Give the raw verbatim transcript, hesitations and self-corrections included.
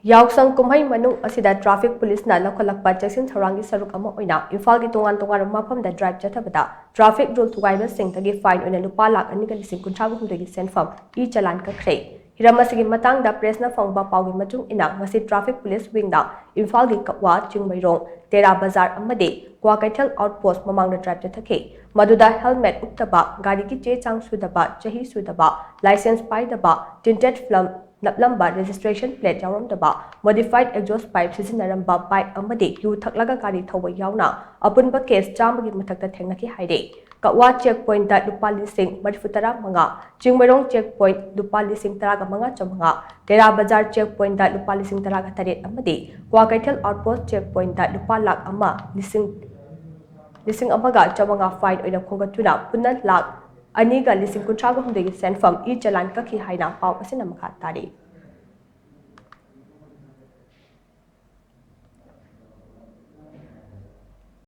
ꯌꯥꯎꯁꯪ ꯀꯨꯝꯍꯩ ꯃꯅꯨꯡ ꯑꯁꯤꯗ traffic policeꯅ ꯂꯧꯈꯠꯂꯛꯄ ꯆꯦꯛꯁꯤꯟ ꯊꯧꯔꯥꯡꯒꯤ ꯁꯔꯨꯛ ꯑꯃ ꯑꯣꯏꯅ ꯏꯝꯐꯥꯜꯒꯤ ꯇꯣꯉꯥꯟ ꯇꯣꯉꯥꯟꯕ ꯃꯐꯝꯗ drive ꯆꯠꯊꯕꯗ traffic rule ꯊꯨꯒꯥꯏꯕꯁꯤꯡꯗꯒꯤ fine ꯑꯣꯏꯅ ꯂꯨꯄꯥ ꯂꯥꯈ ꯑꯅꯤꯒ ꯂꯤꯁꯤꯡ ꯀꯨꯟꯊ꯭ꯔꯥꯒ ꯍꯨꯝꯗꯣꯏꯒꯤ ꯁꯦꯟꯐꯝ e-challan ꯀꯛꯈ꯭ꯔꯦ꯫ ꯍꯤꯔꯝ ꯑꯁꯤꯒꯤ ꯃꯇꯥꯡꯗ pressꯅ ꯐꯪꯕ ꯄꯥꯎꯒꯤ ꯃꯇꯨꯡ ꯏꯟꯅ, ꯉꯁꯤ traffic police wingꯅ ꯏꯝꯐꯥꯜꯒꯤ ꯀꯛꯋꯥ, ꯆꯤꯡꯃꯩꯔꯣꯡ, ꯇꯦꯔꯥ ꯕꯖꯥꯔ ꯑꯃꯗꯤ ꯀ꯭ꯋꯥꯀꯩꯊꯦꯜ outpost ꯃꯃꯥꯡꯗ drive ꯆꯠꯊꯈꯤ꯫ ꯃꯗꯨꯗ helmet ꯎꯞꯇꯕ, ꯒꯥꯔꯤꯒꯤ ꯆꯦ ꯆꯥꯡ ꯁꯨꯗꯕ, ꯆꯍꯤ ꯁꯨꯗꯕ, licence ꯄꯥꯏꯗꯕ, tinted film ꯅꯞꯂꯝꯕ, registration plate ꯌꯥꯎꯔꯝꯗꯕ, modified exhaust pipe ꯁꯤꯖꯤꯟꯅꯔꯝꯕ bike ꯑꯃꯗꯤ ꯌꯨ ꯊꯛꯂꯒ ꯒꯥꯔꯤ ꯊꯧꯕ ꯌꯥꯎꯅ ꯑꯄꯨꯟꯕ case ꯆꯥꯝꯃꯒꯤ ꯃꯊꯛꯇ ꯊꯦꯡꯅꯈꯤ ꯍꯥꯏꯔꯤ꯫ ꯀꯛꯋꯥ check pointꯇ ꯂꯨꯄꯥ ꯂꯤꯁꯤꯡ ꯃꯔꯤꯐꯨ ꯇꯔꯥ ꯃꯉꯥ, ꯆꯤꯡꯃꯩꯔꯣꯡ check point ꯂꯨꯄꯥ ꯂꯤꯁꯤꯡ ꯇꯔꯥꯒ ꯃꯉꯥ ꯆꯥꯝꯃꯉꯥ, ꯇꯦꯔꯥ ꯕꯖꯥꯔ check pointꯇ ꯂꯨꯄꯥ ꯂꯤꯁꯤꯡ ꯇꯔꯥꯒ ꯇꯔꯦꯠ ꯑꯃꯗꯤ ꯀ꯭ꯋꯥꯀꯩꯊꯦꯜ outpost check pointꯇ ꯂꯨꯄꯥ ꯂꯥꯈ ꯑꯃ ꯂꯤꯁꯤꯡ, ꯂꯤꯁꯤꯡ ꯑꯃꯒ ꯆꯥꯝꯃꯉꯥ fine ꯑꯣꯏꯅ ꯈꯣꯝꯒꯠꯇꯨꯅ ꯄꯨꯟꯅ ꯂꯥꯈ ꯑꯅꯤꯒ ꯂꯤꯁꯤꯡ ꯀꯨꯟꯊ꯭ꯔꯥꯒ ꯍꯨꯝꯗꯣꯏꯒꯤ ꯁꯦꯟꯐꯝ e-challan ꯀꯛꯈꯤ ꯍꯥꯏꯅ ꯄꯥꯎ ꯑꯁꯤꯅ ꯃꯈꯥ ꯇꯥꯔꯤ꯫